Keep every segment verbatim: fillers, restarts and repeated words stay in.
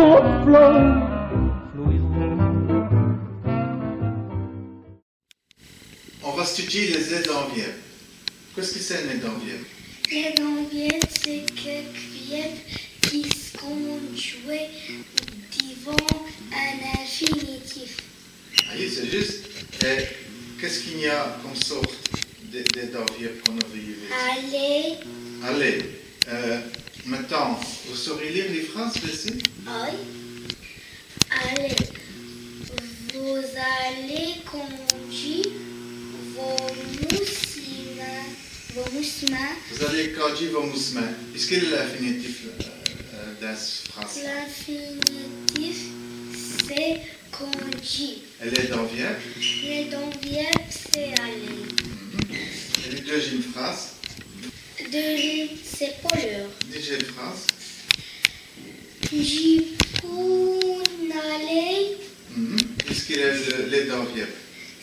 On va studyi lès-èdants vièrbes. Qu'èst-ce qui c'èst, in èdant vièrbe ? L'èdant vièrbe, c'èst quék vièrbe qui s' condjwèt divant in infinitif. Ayi, c'èst djusse. Èt qu'èst-ce qu'i gn-a come sôrt d', d'èdant vièrbe qu'on a vèyu ? Aler. Aler. Euh, mintnant, vos sârîz lîre lès frâses, vêci ? Oyi. Aler. Vos-alez condjî vo mousmint. Vo mousmint. Vos-alez condjî vo mousmint. Qu'èst-ce qu'èst l'infinitif, euh, euh, dins cisse frâse ? L'infinitif, c'èst condjî. Èt l'èdant vièrbe ? L'èdant vièrbe, c'èst aler. Mhm. Èt li deûzinme frâse ? Deûzinme, c'èst poleûr. Deûzinme frâse ? Dji pou 'nn aler. Mhm. Qu'èst-ce qu'èst l', l'èdant vièrbe ?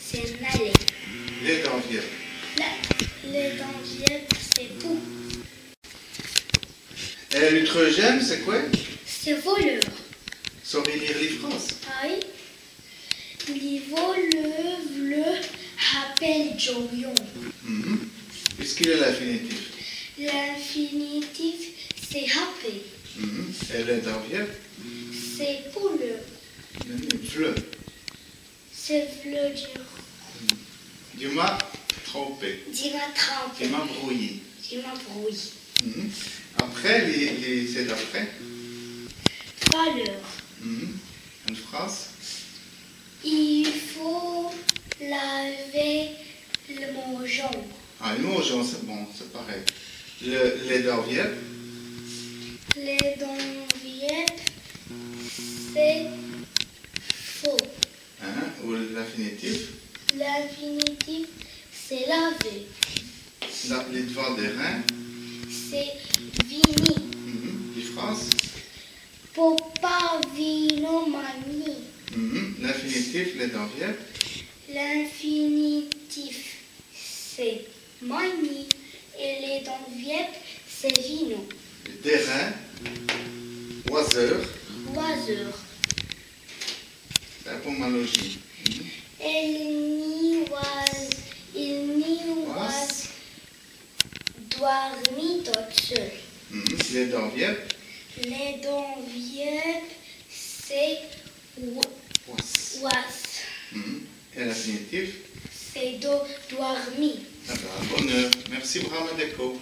C'èst 'nn aler. L'èdant vièrbe ? L', l'èdant vièrbe, c'èst pou. Èt li treûzinme, c'èst qwè ? C'èst voleûr. Sârîz lîre li frâse ? Ayi. Li voleûr vleut haper l' djôlion. Mhm. Qu'èst-ce qu'èst l'infinitif ? L'infinitif, c'èst haper. Mhm. Èt l'èdant vièrbe ? C'èst poleûr. Vleut. C'èst vleut dîre. Dji m'a trompé. Dji m'a trompé. Dji m'a brouyî. Dji m'a brouyî. Mhm. Après, li, li, c'èst d'après. Faleûr. Mhm. Ène frâse. I faut laver l' môjon. Ah, l' môjon, c'èst bon, c'èst parèy. Li, l'èdant vièrbe ? L'èdant vièrbe, c'èst faut. Hin ? Ou l'infinitif ? L'infinitif, c'èst laver. La, li d'vant dêrin ? C'èst vini. Mhm. Li frâse ? Popa vino magnî. Mhm. L'infinitif, l'èdant vièrbe ? L'infinitif, c'èst magnî. Èt l'èdant vièrbe, c'èst vino. Dêrin, wazeûr. Wazeûr. C'èst in pô malôjî. Mhm. Èle ni waz, èle ni waz dwârmi tote seûle. Mhm. L'èdant vièrbe ? L'èdant vièrbe, c'èst w-, waz. Waz. Mhm. Èt l'infinitif ? C'èst do-, dwârmi. Ah bin, boneûr. Mèrci brâmint dès côps.